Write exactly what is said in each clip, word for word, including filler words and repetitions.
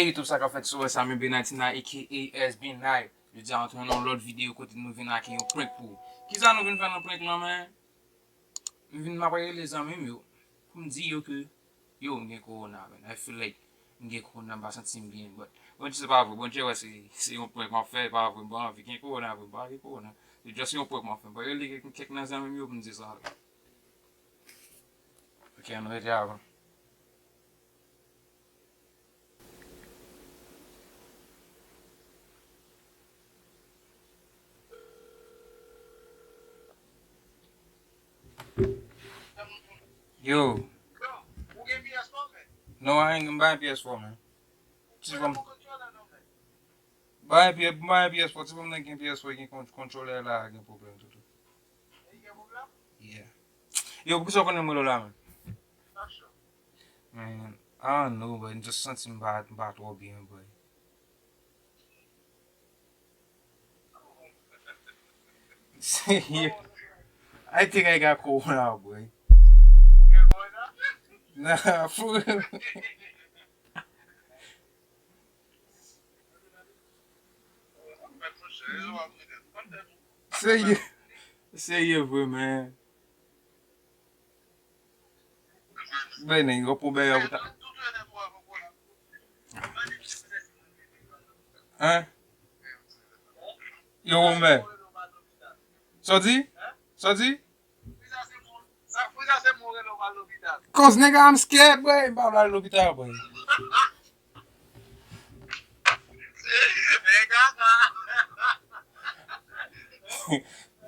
Hey YouTube, sa k ap fèt sou wè sa, men Benatina, A K A S B Nine. Jodi a, nou tounen nan yon lòt videyo kote nou vin ak yon prank pou ou. Kisa nou vin fè nan prank lan, men? M vin, m ap rele zanmi m yo pou m di yo ke, yo, m gen kowona, man. I feel like m gen kowona, m pa santi m byen, but Bondye, se pa vre. Bondye wè se, se yon prank m ap fè, e pa vre, m pa anvi gen kowona vre, m pa gen kowona. Se just yon prank m ap fè. M ap rele kèk, kèk nan zanmi m yo pou m di sa. Ok, ann rete avan. Yo. Yo, ou gen P S four, man? Non, I ain't, m pa gen P S four, man. Ti fòm. Ba yon P S, ba yon P S four, ti fòm nan gen P S four, gen kon-, controller la, gen pwoblèm tou tou. Yeah. Yo, poukisa w konnen m rele w la, man? Man, I don't know, but m just santi m pa, m pa twò byen, boy. Serye. I think I got corona, boy. Nah, for real. Serye. Serye vre, man. Bay nèg yo pou bay yo pou ta. Hein? Yo, Romel. Sa w di? Sa w di? Cause nigga, I'm scared, boy. M pa vle al lopital, boy.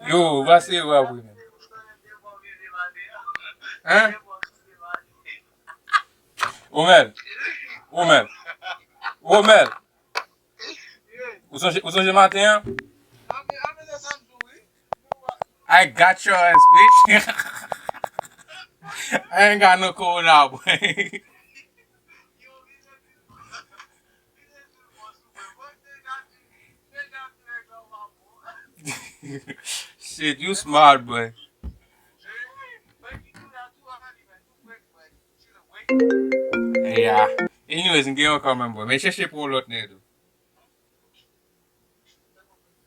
Yo, ba se yo ap ri menm. Hein? Romel. Romel. Romel. Ou sonje, ou sonje maten an? I got your ass, bitch. I ain't got no corona, boy. Shit, you smart, boy. Yeah. Anyways, m gen yon kanmenm, boy. Men chèche pou yon lòt nèg tou.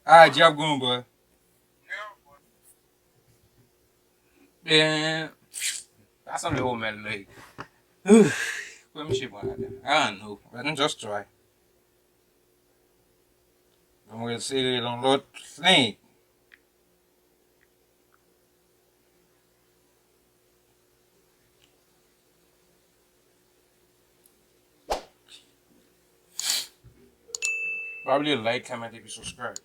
Ah, djab gon, boy. Ben, sa sanble Romel, like. Kwe misye pran ladan? I don't know. Let me just try. Bon, mwen eseye yon lòt thing. Pa bliye like, comment, epi subscribe.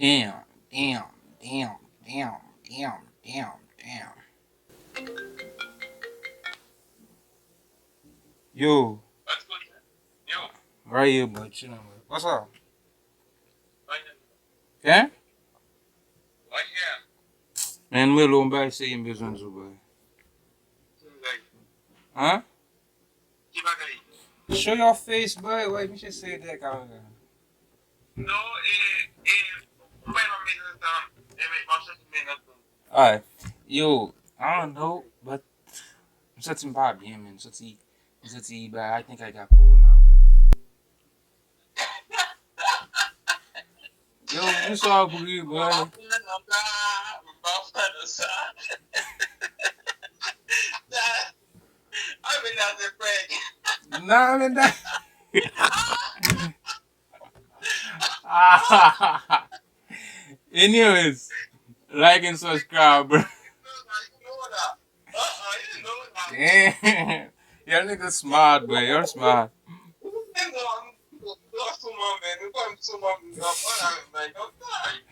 Damn, damn, damn. Yo. Right here, boy. Chill, man. What's up? Hein? Man, mwen lou, m bay seye, m bezwen di w, boy. Hein? Show your face, boy. Why misye seye dèyè kamera? Non, e, e, ou pa nan mezon sa, e, men, m ap chèche mezon sa. Alright. Yo, I don't know, but m santi m pa byen, man. M santi, m santi, but I think I got corona, bro. Yo, poukisa w ap ri, bro? Nah, man, that. Anyways, like and subscribe, bro. Damn. Y'all niggas smart, bro. Y'all smart.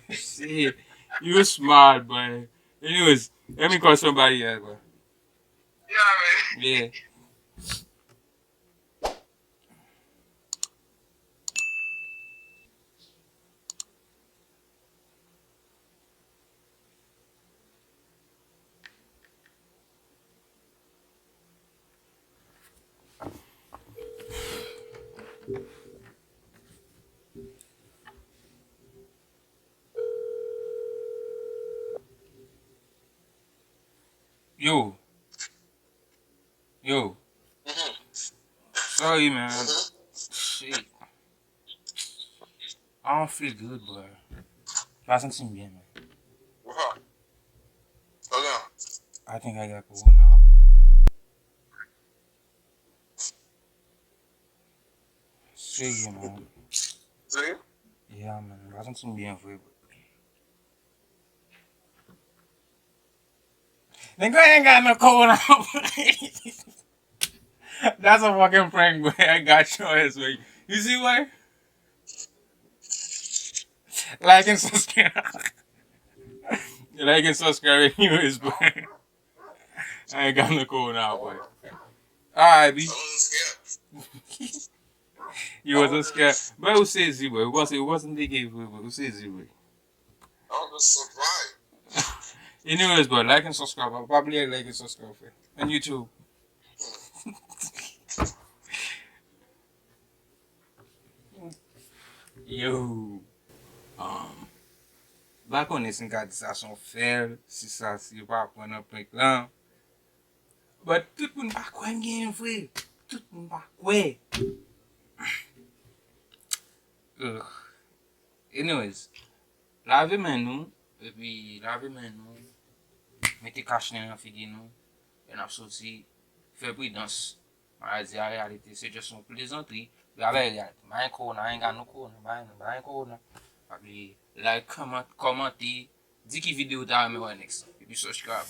Shit. You smart, bro. Anyways, let me call somebody else, bro. Yeah, man. Yeah. Yo. Yo. Sorry, man. Shit. I don't feel good, bro. M pa santi m byen, man. I think I got corona, bro. Serye, man. Yeah, man. M pa santi m byen vre, bro. Nigga ain't got no corona. That's a fucking prank, bro. I got your ass, bro. You see why? Like and subscribe. Like and subscribe anyways, bro. I ain't got no corona, bro. Alright, B. You was a scare. But who says you, bro? Who was it? Who wasn't the gay, bro? Who says you, bro? Anyways, bro, like and subscribe. Pa bliye like and subscribe, frè. And YouTube. Yo. Um, m pa konnen si m ka di sa se yon fèl, si sa, si yo pa pran nan prank lan. But tout moun pa kwè m genyen vre. Tout moun pa kwè. Ugh. Anyways, lave men nou, epi lave men nou, mete kach nen nan figi nou, lè n ap soti, fè pridans. Maladi a reyalite, se just yon plezantri, gravè reyalite. Bagay kowona, bagay nou kowona, bagay nou, bagay kowona. Pa bliye, like, comment, kòmante, di ki videyo w ta renmen wè next. Epi subscribe.